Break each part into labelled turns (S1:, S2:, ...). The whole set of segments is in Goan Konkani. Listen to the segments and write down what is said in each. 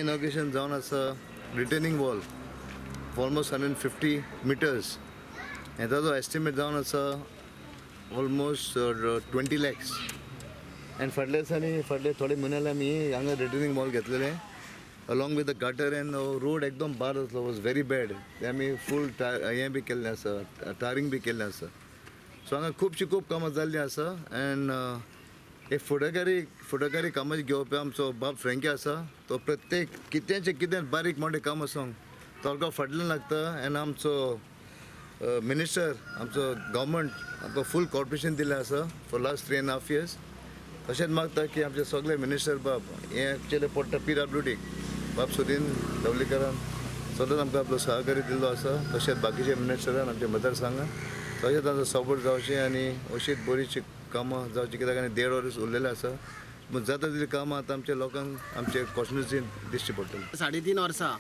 S1: इनॉग्रेशन जावन आसा retaining wall almost 150 meters आनी ताजो एस्टिमेट जावन आसा ऑलमोस्ट 20 लॅक्स. आनी फाटल्या दिसांनी फाटले थोडे म्हयन्याले आमी हांगा रिटेनिंग वॉल घेतलेले along with the gutter and road एकदम बाद आसलो, वॉज व्हेरी बॅड. ते आमी फूल हें बी केल्लें आसा, टारींग बी केल्लें आसा. सो हांगा खुबशीं खूब कामां जाल्लीं आसा. एंड एक फुडाकारी कामां घेवपी आमचो बाब फ्रेंकी आसा, तो प्रत्येक कितेंचें कितें बारीक मोठें काम आसूं तो आमकां फाटल्यान लागता. एंड आमचो मिनिस्टर, आमचो गव्हर्मेंट आमकां फूल कॉर्पोरेशन दिल्लें आसा फॉर लास्ट 3.5 इयर्स. तशेंच मागता की आमचे सगळे मिनिस्टर बाब हे एक्चुअली पडटा PWD बाब सुदीन धवलीकरान सदांच आमकां आपलो सहकार्य दिल्लो आसा. तशेंच बाकीचे मिनिस्टरान आमच्या मतदारसंघान तशेंच तांचो सपोर्ट जावचें आनी अशीच बरीचीं कामां जावचीं, कित्याक आनी 1.5 वर्स उरलेलें आसा, पूण जाता तितलीं कामां आतां आमच्या लोकांक आमचे कॉन्स्टिट्युन्सीन दिश्टी पडटलीं.
S2: 3.5 वर्सां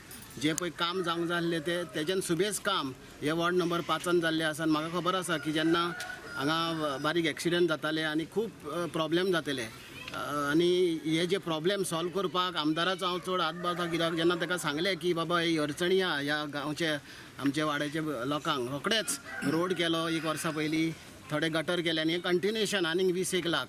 S2: जें पळय काम जावंक जाय आसलें तें तेज्यान सुबेज काम हे वॉर्ड नंबर 5 जाल्लें आसा. आनी म्हाका खबर आसा की जेन्ना हांगा बारीक एक्सिडंट जाताले आनी खूब प्रॉब्लेम जाताले आनी हे जे प्रॉब्लेम सॉल्व करपाक आमदाराचो हांव चड हातभार आसा, कित्याक जेन्ना ताका सांगलें की बाबा ही अडचणी आहा ह्या गांवचे आमच्या वाड्याचे लोकांक, रोखडेच रोड केलो 1 वर्सा पयलीं, थोडे गटर केले आनी हें कंटिन्युएशन आनीक 20 लाख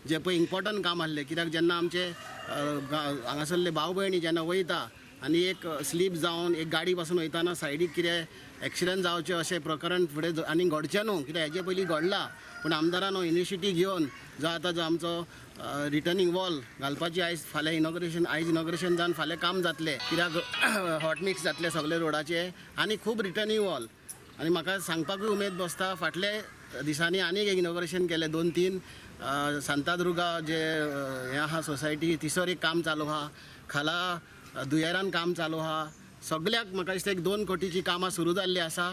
S2: जे पळय इम्पोर्टंट काम आसलें. कित्याक जेन्ना आमचे हांगासरले भाव भयणी जेन्ना वयता आनी एक स्लीप जावन एक गाडी पासून वयताना सायडीक कितें एक्सिडंट जावचें अशें प्रकरण फुडें आनी घडचें न्हू, कित्याक हेजे पयलीं घडलां. पूण आमदारान हो इनिशिएटीव घेवन जो आतां जो आमचो रिटर्निंग वॉल घालपाची आयज फाल्यां इनॉग्रेशन, आयज इनॉग्रेशन जावन फाल्यां काम जातलें, कित्याक हॉट मिक्स जातलें सगळे रोडाचे आनी खूब रिटर्निंग वॉल. आनी म्हाका सांगपाकूय उमेद बसता फाटले दिसांनी आनीक एक इनॉग्रेशन केलें 2-3 सांतादुर्गा जे हें आहा सोसायटी तिसर एक काम चालू आहा, खाला दुयेरान काम चालू आहा. सगळ्याक म्हाका दिसता एक 2 कोटीची कामां सुरू जाल्लीं आसा.